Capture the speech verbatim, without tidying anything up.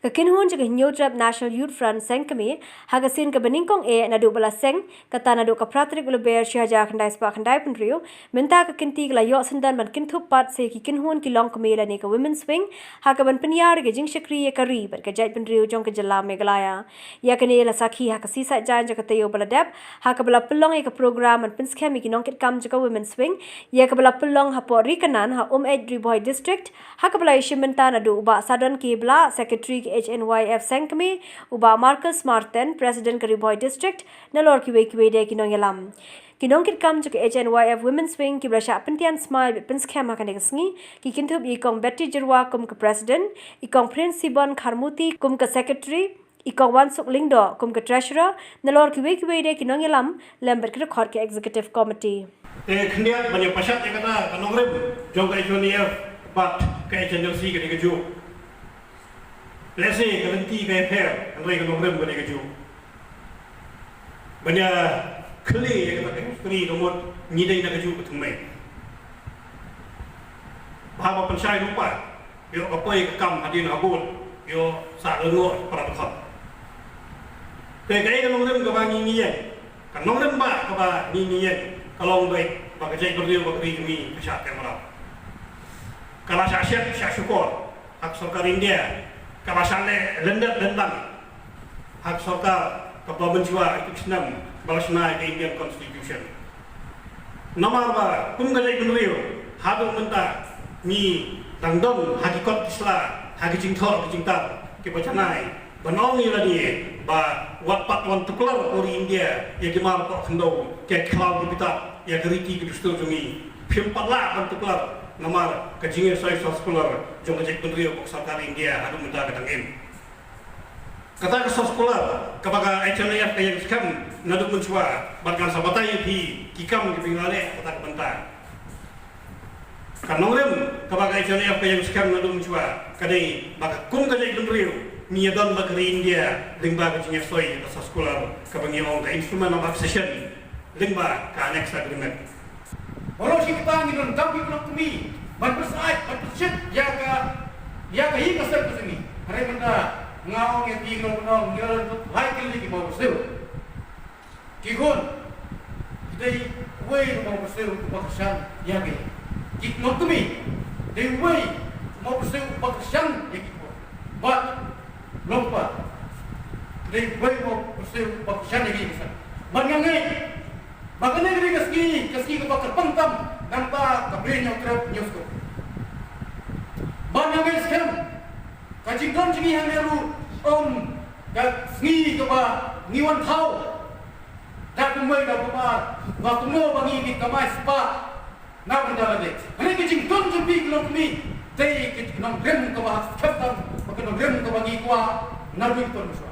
Ka kynhun jong ka Hynñiewtrep National Youth Front Sengkmie, ha ka sien kaba nyngkong eh naduh ba la seng, kata naduh ka phra tarik u Lber shi hajar khyndai spah khyndai phew hynriew, mynta ka kynti ka la ïoh syndon ban kynthup pat sa ïa ki kynhun ki longkmie lane ka Women's Wing, ha kaban pynïar ïa ka jingshakri ïa ka ri bad ka jaitbynriew jong ka jylla Meghalaya. Ïa kane la sakhi ha ka Seaside Giant jong ka taïew ba la dep, ha kaba la pynlong ïa ka program ban pynskhem ïa ki nongkitkam jong ka Women's Wing, ïa kaba la pynlong hapoh Ri Kanan ha Umeit, Ri Bhoi District, ha kaba la ïashim bynta naduh u Bah Sadon K Blah, Secretary ka H N Y F Sengkmie, u Bah Marcus Martin, President ka Ri Bhoi District, nalor kiwei kiwei de ki nongïalam. Ki nongkitkam jong ka H N Y F Women's Wing kiba la shah pyntian smai bad pynskhem ha kane ka sngi, ki kynthup ïa i Kong Betty Jyrwa kum ka President, i Kong Prince Sibon Kharmuti kum ka Secretary, i Kong Wansuk Lyngdoh kum ka Treasurer, nalor kiwei kiwei de ki nongïalam, lem bad ki dkhot ka Executive Committee. Te khyndiat ban ïa pashat ïa kata ka nongrim jong ka H N Y F bad ka H N L C ka dei kajuh. Lehse ka lynti ka ïapher, hynrei ka nongrim ka dei kajuh. Ban ïa khlieh ïa kata ka history ka mut ngi dei na kajuh ka thymmai. Bha ba pynshai lypa, ïoh ka poi ka kam hadien habud, ïoh sah lyngngoh para dkhot. Te kaei ka nongrim kaba ngi ngi ïeng, ka nongrim ba kaba ngi ngi ïeng, ka long beit ba ka jaitbynriew bad ka ri jong ngi ka shah teh mraw. Ka la shah shet shah shukor ha ka sorkar India, ka la shah leh lyndet lyndang ha ka sorkar kaba mynshuwa ïa ki snem ba la shna ïa ka Indian Constitution. Namar ba kum ka jaitbynriew haduh mynta ngi dang don ha ki kot ki sla, ha ki jingthoh ki jingtar kiba janai ban ong ïa lade ba wat pat wan tuklar ko ri India ïa ki mar pok khyndew, ki khlaw ki bitar, ïa ki riti ki dustur jong ngi. Phim pat lah ban tuklar namar ka jingïasoi soskular jong ka jaitbynriew bad ka sorkar India haduh mynta ka dang im. Kata ka soskular kaba ka H N Y F ka ïeng skhem naduh mynshuwa, bad ngan sa batai ïa phi ki kam kiba ngi la leh kata ka bynta. Ka nongrim kaba ka H N Y F ka ïeng skhem naduh mynshuwa ka dei ba ka kum ka jaitbynriew ngi ïadon bad ka ri India lyngba ka jingïasoi ka soskular kaba ngi ong ka Instrument of Accession lyngba ka Annex Agreement. Baroh shi katta ngi donkam ïa ki longkmie ban pyrshah, ban pyrshit ïa ka, ïa ka ïing ka sem ka jong ngi. Hynrei mynta nga ong ïa phi ki nongpynïaid, ngi la don lai tylli ki mawphyrsiew. Ki khun ki dei uwei u mawphyrsiew uba kyrshan ïa ki. Ki longkmie dei uwei u mawphyrsiew uba kyrshan ïa ki khun. Bad longpa dei uwei u mawphyrsiew uba kyrshan ïa ki. Bad nga ngeit ba kane ka dei ka sngi, ka sngi kaba kyrpang tam, nangta ka Blei un ïoh trep ïoh suk. Bad nga ngeit skhem ka jingdon jong ngi hangne ruh ym ka sngi kaba ngi wan thaw da kumwei da kumwei, ba kumno ba ngi, ngi kamai spah na bynta lade. Hynrei ka jingdon jong phi ki longkmie dei ka nongrim kaba ha skhem tam, ba ka nongrim kaba ngi kwah naduh mynta.